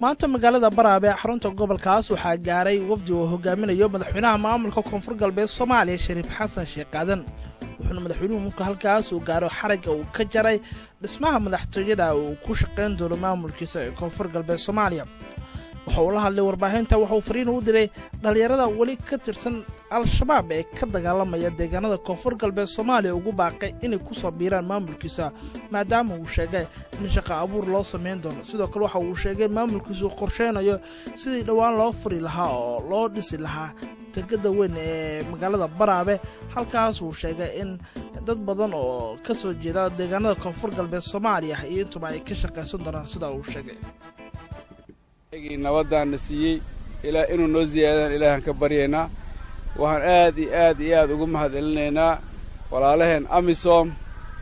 Maanta magaalada Baraabe ee xarunta gobolkaas waxaa gaaray wafdi uu hogaaminayo madaxweynaha maamulka Koonfur Galbeed Soomaaliya, Shariif Xasan Sheekh Aadan. Wuxuuna madaxweynuhu marka halkaas uu gaaro xaragga uu ka jaray dhismaha madaxtooyada uu ku shaqayn doono maamulkiisa ee Koonfur Galbeed Soomaaliya. Waxa uu la hadlay warbaahinta, waxa uu fariin u diray dhallinyarada weli ka tirsan Al-Shabaab ee ka dagaalamaya deegaanada Koonfur Galbeed Soomaaliya, ugu baaqay inay ku soo biiraan maamulkiisa, maadaama uu sheegay in shaqo abuur loo samayn doono. Sidoo kale waxa uu sheegay maamulkiisu qorsheynayo sidii dhowaan loo furi lahaa oo loo dhisi lahaa tegada weyn ee magaalada Baraabe, halkaas uu sheegay in dad badan oo ka soo jeeda deegaanada Koonfur Galbeed Soomaaliya iyo intuba ay ka shaqaysan doonaan, sida uu sheegay. Nabaddaanna siiyey ilaa inuu noo ziyaadaan Ilaahan ka baryaynaa. Waxaan aad iyo aad iyo aad ugu mahad celinaynaa walaalaheen AMISOM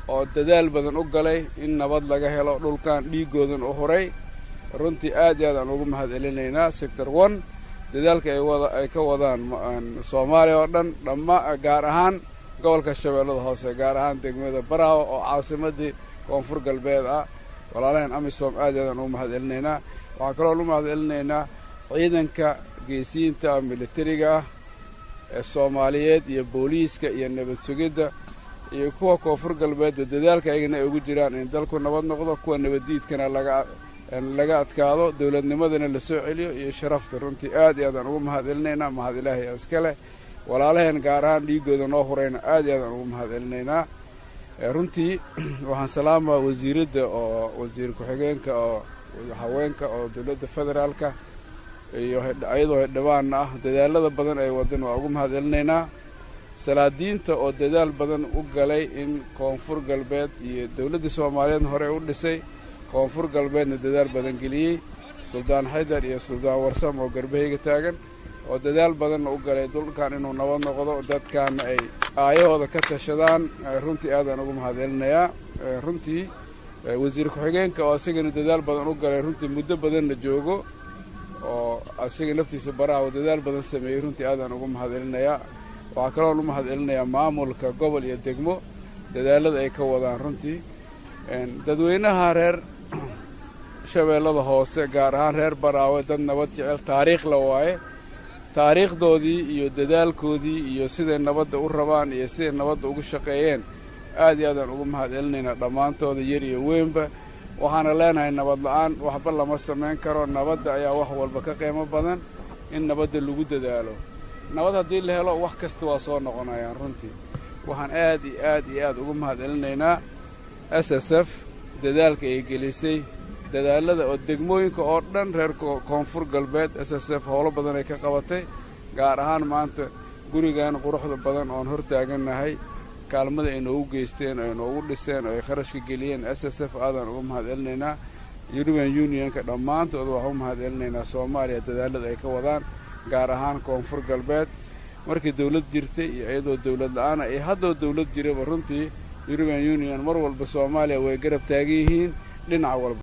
oo dadaal badan u galay in nabad laga helo dhulkan, dhiiggoodan u huray. Runtii aad iyo aad aan ugu mahad celinaynaa Sector One dadaalka ay wada ay ka wadaan Soomaaliya oo dhan dhamma, gaar ahaan gobolka Shabeellada Hoose, gaar ahaan degmada Baraawe oo caasimaddii Koonfur Galbeed ah. Walaalaheen AMISOM aad iyo aad aan ugu mahad celinaynaa. Waxaan kaloo u mahad celinaynaa ciidanka geesiyiinta militariga ah ee Soomaaliyeed iyo booliiska iyo nabad sugidda iyo kuwa Koonfur Galbeedba, dadaalka ayagana ay ugu jiraan in dalku nabad noqdo, kuwa nabaddiidkana laga adkaado, dowladnimadana la soo celiyo iyo sharafta. Runtii aad iyo aad aan ugu mahad celinaynaa. Mahad Ilaahay iska leh. Walaalaheen gaar ahaan dhiiggooda noo hurayna aad iyo aad aan ugu mahad celinaynaa. Runtii waxaan salaamaa wasiiradda oo wasiir ku-xigeenka oo haweenka oo dowladda federaalka iyo iyadoo xildhibaanna ah, dadaalada badan ay wadan waa ugu mahad celinaynaa. Salaadiinta oo dadaal badan u galay in Koonfur Galbeed iyo dowladdii Soomaaliyeedna hore u dhisay, Koonfur Galbeedna dadaal badan geliyey, Suldaan Xaydar iyo Suldaan Warsam oo garbahayga taagan oo dadaal badanna u galay dhulkan inuu nabad noqdo, dadkaana ay aayahooda ka tashadaan, runtii aadaan ugu mahad celinayaa. Runtii wasiir ku-xigeenka oo isagana dadaal badan u galay, runtii muddo badanna joogo oo asiga naftiisa baraha oo dadaal badan sameeyey, runtii aadaan ugu mahad celinayaa. Waxaa kaloon u mahad celinayaa maamulka gobol iyo degmo dadaalada ay ka wadaan. Runtii dadweynaha reer Shabeellada Hoose, gaar ahaan reer Baraawe, dad nabad jecel taariikh la waaye. Taariikhdoodii iyo dadaalkoodii iyo siday nabadda u rabaan iyo siday nabadda ugu shaqeeyeen aad iyo aadaan ugu mahad celinaynaa dhammaantooda, yar iyo weynba. Waxaana leenahay nabad la'aan waxba lama samayn karo. Nabadda ayaa wax walba ka qiimo badan, in nabadda lagu dadaalo. Nabad haddii la helo, wax kasta waa soo noqonayaan. Runtii waxaan aad iyo aad iyo aad ugu mahad celinaynaa SSF dadaalka ay gelisay, dadaalada oo degmooyinka oo dhan reer Koonfur Galbeed SSF howlo badan ay ka qabatay, gaar ahaan maanta gurigan quruxda badan oon hor taagannahay kaalmada ay noogu geysteen, ay noogu dhiseen oo ay kharashka geliyeen SSF, aadaan uga mahad celinaynaa. European Unionka dhammaantooda waxaan u mahad celinaynaa Soomaaliya dadaalada ay ka wadaan, gaar ahaan Koonfur Galbeed markii dawlad jirtay iyo iyadoo dawlad la'aana iyo haddoo dawlad jiraba. Runtii European Union mar walba Soomaaliya way garab taagan yihiin dhinac walba.